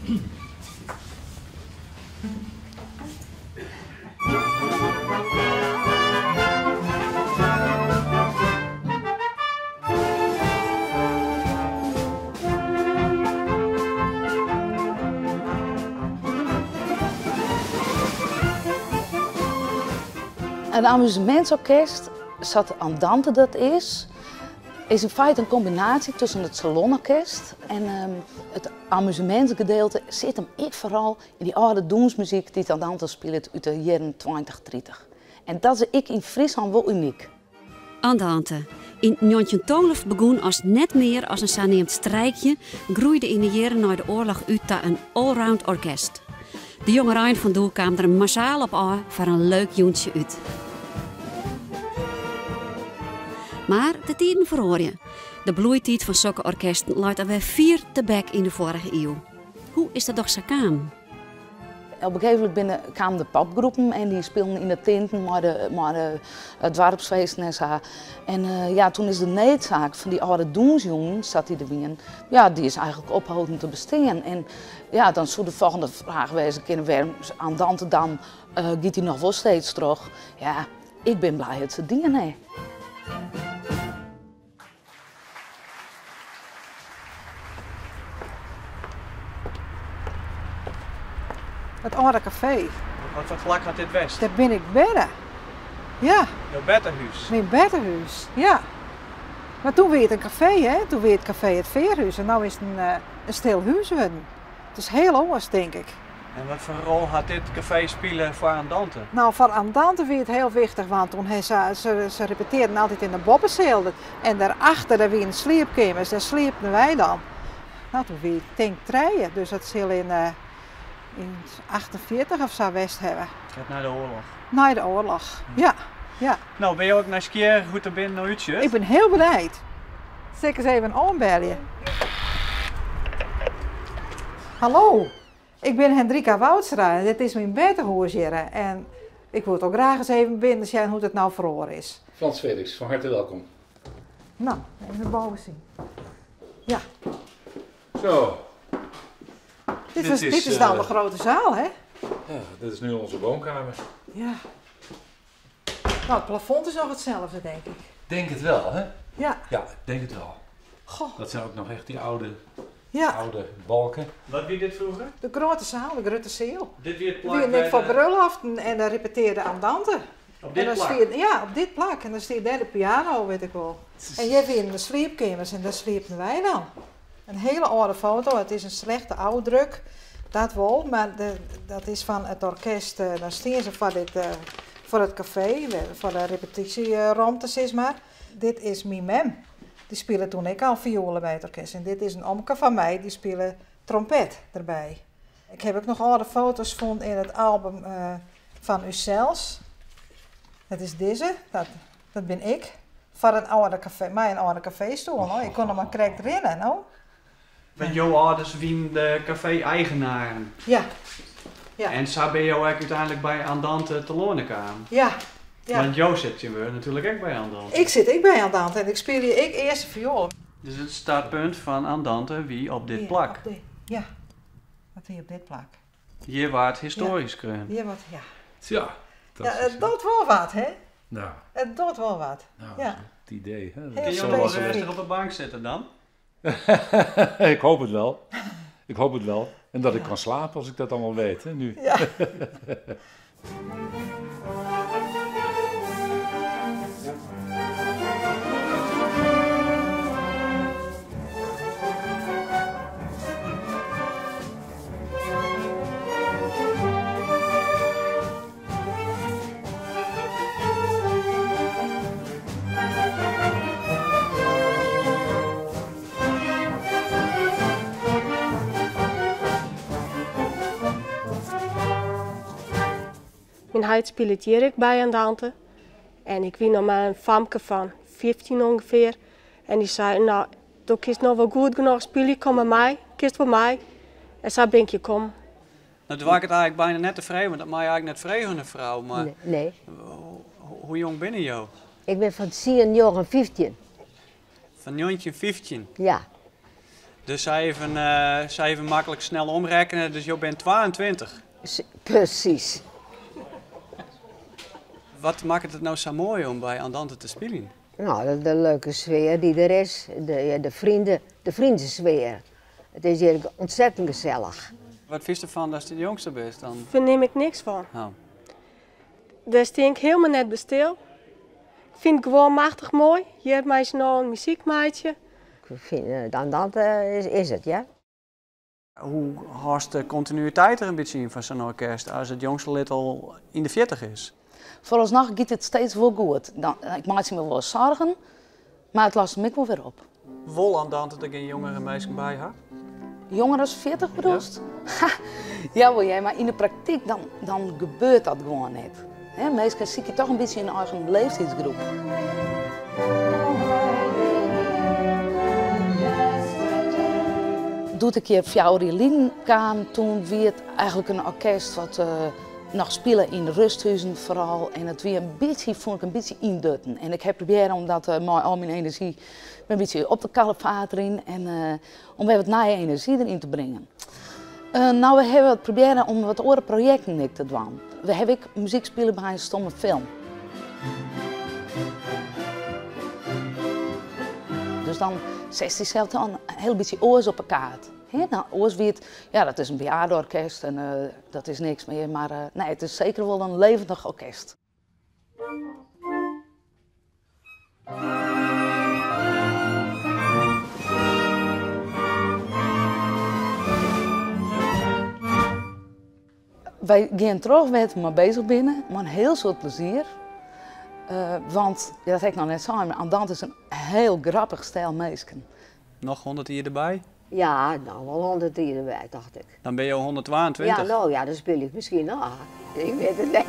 Een amusementsorkest, sa't Andante dat is, is in feite in kombinaasje tusken it salonorkest en it amusementsgedeelte sit him ek foaral yn dy âlde dûnsmuzyk dy't Andante spilet út de jierren tweintich, tritich. En dat is ek yn Fryslân wol unyk. Andante, yn njoggentjintolve begûn as net mear as in saneamd strijkje, groeide yn de jierren nei de oarloch út ta in allround orkest. De jongerein fan doe kaam der massaal op ôf foar in leuk jûntsje út. Mar de tiden feroarje. De bloeitiid fan sokke orkesten leit alwer fier tebek yn de foarige iuw. Hoe is dat dochs sa kaam? Op in gegeven momint binne, kamen de popgroepen en dy spilen yn de tinten mei de, mei de doarpsfeesten en sa. En eh, ja, toen is de needsaak fan dy âlde dûnsjûnen, sa't dy der wienen, ja, dy is eigentlik opholden te bestean. En ja, dan soe de folgjende fraach wêze kinne, wêrom Andante dan uh, giet dy noch wol steeds troch? Ja, ik bin blij dat se dien ha. It âlde kafee. Wat foar plak hat dit west? Dêr bin ik berne. Ja. Jo bertehûs? Myn bertehûs, ja. Mar toen wie it in kafee, hè? Toen wie it kafee it Fearhûs en no is it in stil hûs wurden. It is hiel oars, tink ik. En wat foar rol hat dit kafee spile foar Andante? No, foar Andante wie it hiel wichtich, want toen he se, se, se repetearden altyd yn de boppeseal. En dêrachter, dêr wienen sliepkeamers, dêr sliepten wy dan. No, toen wie ik tink trije, dus dat sil yn, uh, yn 48 of sa west hawwe. Net nei de oarloch? Nei de oarloch, ja. ja. No, binne jo ek nijsgjirrich hoe't it der binnen no útsjocht? Ik bin hiel benijd. Sil ik ris even oanbelje? Hallo, ik bin Hendrika Woudstra en dit is myn bertehûs hjir. En ik woe toch graach ris even binnen sjen hoe't it no feroare is. Frans Felix, fan herte welkom. No, even boven sjen. Ja. Zo. Dit, is, dit is dan de grote zaal, hè? Ja, dit is nu onze woonkamer. Ja. Nou, het plafond is nog hetzelfde, denk ik. Denk het wel, hè? Ja. Ja, ik denk het wel. Goh. Dat zijn ook nog echt die oude, ja. oude balken. Wat wie dit froeger? De grote zaal, de grutte seal. Dit wie it plak Wie ik foar brulloften en dan repetearde Andante. Op dit en dan plak? Stiet, ja, op dit plak. En dan stiet dêr de piano, wit ik wol. En hjir wienen de sliepkeamers en dêr sliepten wy dan. In hiele âlde foto, it is in slechte ôfdruk, dat wol, mar de, dat is fan it orkest. Eh, dan stean se foar, dit, eh, foar it kafee, foar de repetysjeromte, sis mar. Dit is myn mem. Dy spile toen ek al fioele by it orkest. En dit is in omke fan my, dy spile trompet derby. Ik haw ek noch âlde foto's fûn yn it album uh, fan ússels. Dat is dizze, dat, dat bin ik. Foar in âlde kafee, mei in âlde kafeestoel. No. Ik kon noch mar krekt rinne, no. Want jo âlders wienen de kafee-eigenaren. Ja. ja. En sa binne jo ek úteinlik by Andante telâne kaam. Ja. ja. Want jo sit tsjintwurdich natuerlik ek by Andante. Ik sit ek by Andante en ik spylje ek earste fioel. Dus it startpunt fan Andante wie op dit plak? Op dit, ja, dat wie op dit plak. Hjir waard histoarje skreaun. Hjir waard, ja. Tja, dat ja, is it docht wol wat, hè? Nou. It docht wol wat. Nou, ja. Het idee, hè? Kin jo wol rêstich op de bank sitte dan? Ik hoop het wel. Ik hoop het wel. En dat ik kan slapen als ik dat allemaal weet, hè, nu. Ja. Myn heit spilet hjir ek by Andante. En ik wie noch mar in famke fan 15 ûngefear. En dy sei, no, do kinst no wol goed genôch spylje, kom mar mei, kinst wol mei. En sa bin ik hjir kommen. No doar ik it eigentlik byna net te freegjen, want dat mei je eigentlik net freegje oan in frou, mar Nee. hoe jong binne jo? Ik bin fan 10, 9, 15. Fan 1915? Ja. Dus sa even, sa even maklik snel omrekkene, dus jo binne 22. Presys. Wat makket it no sa moai om by Andante te spyljen? No, de, de leuke sfear dy't der is, de, de, vrienden, de vriendensfear. It is hjir ontzettend gesellich. Wat fynst derfan datst de jongste bist dan? Fernim ik niks fan. Oh. Dêr stean ik hielendal net by stil. Ik fyn it gewoan machtich moai. Hjir mei syn allen muzyk meitsje. Ik fyn dan dat is, is it, ja. Hoe hâldst de kontinuïteit der in bytsje yn fan sa'n orkest as it jongste lid al yn de 40 is? Foaralsnoch giet it steeds wol goed. Dan, ik meitsje my wol soargen, mar it lost him ek wol wer op. Wol Andante der gjin jongere minsken by ha? Jonger as 40 bedoelst? Ja, ja wol jij, mar yn de praktyk dan, dan gebeurt dat gewoan net. Hè, minsken sykje toch in bytsje in eigen leeftiidsgroep. Doe't ik hjir 4 jier lyn kaam, toen wie it eigentlik in orkest wat noch spile yn rusthuzen foaral. En it wie in bytsje, fûn ik in bytsje yndutten. En ik ha probearre om dat mei al myn enerzjy in bytsje op te kalefaterjen en om wer wat nije enerzjy deryn te bringen. No, we hawwe wat probearre om wat oare projekten ek te dwaan. We hawwe ek muzyk spile by in stomme film. Dus dan setst dysels dan in hiel bytsje oars op 'e kaart. Hè? Nou, oars wie it, ja, dat is in bejaardeorkest en dat is niks mear. Mar nee, it is seker wol in levendig orkest. Wy gean troch wêr't we mei beuzich binne, mei in hiel soad plezier. Want, ja, dat ha ik noch net sein, mar Andante is in hiel grappich stel minsken. Noch 100 jier derby? Ja, noch wol 100 jier derby, tocht ik. Dan binne jo 122. Ja, no ja, dan spylje ik miskien noch. Ik wit it net.